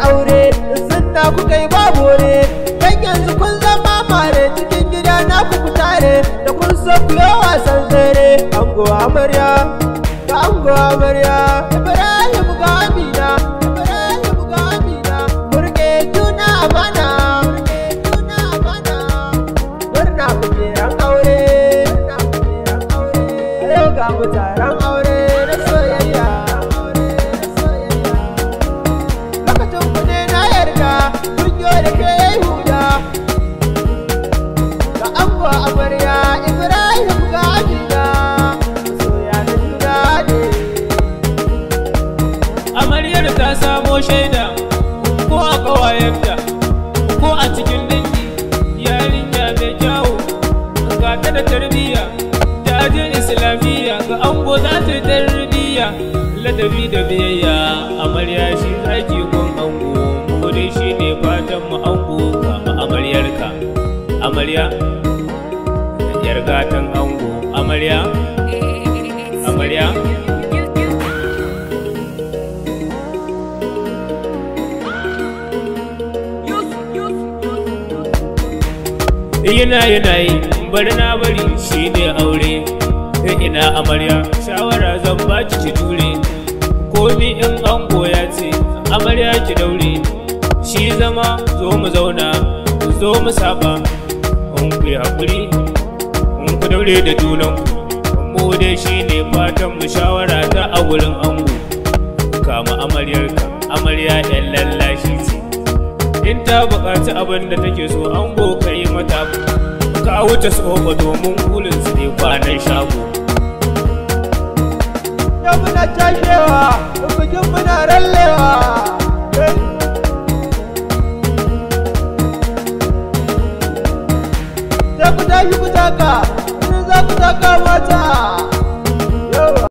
aure, sunna kuka yi babore. Dan yanzu kun zama mare cikin gida na ku tare, da kun so ku yi wasan tsere. Ango amarya, ga ango amarya, Ibrahim ga Amina, Ibrahim ga Amina. Murke juna amana, murke juna amana. Murna kuke ran aure, murna kuke ran aure. Yau ga mu taron aure na soyayya, aure na soyayya. Lokacin ku ne na yarda, kun yo da ke yayi huda. Ga ango amarya, Ibrahim ga Amina, soya da juna ne. Amaryar ta samo shaida ko a ƙawayenta ko a cikin dangi, yarinya mai kyawu ga ta da tarbiyya, ta je islamiyya, ga ango za ta yi tarbiyya, ladabi da biyayya. Amarya shi zaki gun ango, mu dai shi ne fatan mu ango kama amaryarka. Amarya yar gatan ango, amarya, amarya. Yana yana yi bari na bari shi ne aure. Ina amarya, shawara zan baki ki jure komi in ango ya ce, amarya ki daure. Shi zama zo mu zauna zo mu saba, in ku yi haƙuri in ku daure da junanku, mu dai shi ne fatan mu. Shawara ta a wurin ango, kama amaryarka. Amarya yan lallashi ce, in ta buƙaci abin da take so, ango ka yi mata, ka wuce tsofa domin kulin su ne kwanan shago. Yau muna cashewa, bikin muna rallewa. Sai ku tashi ku taka,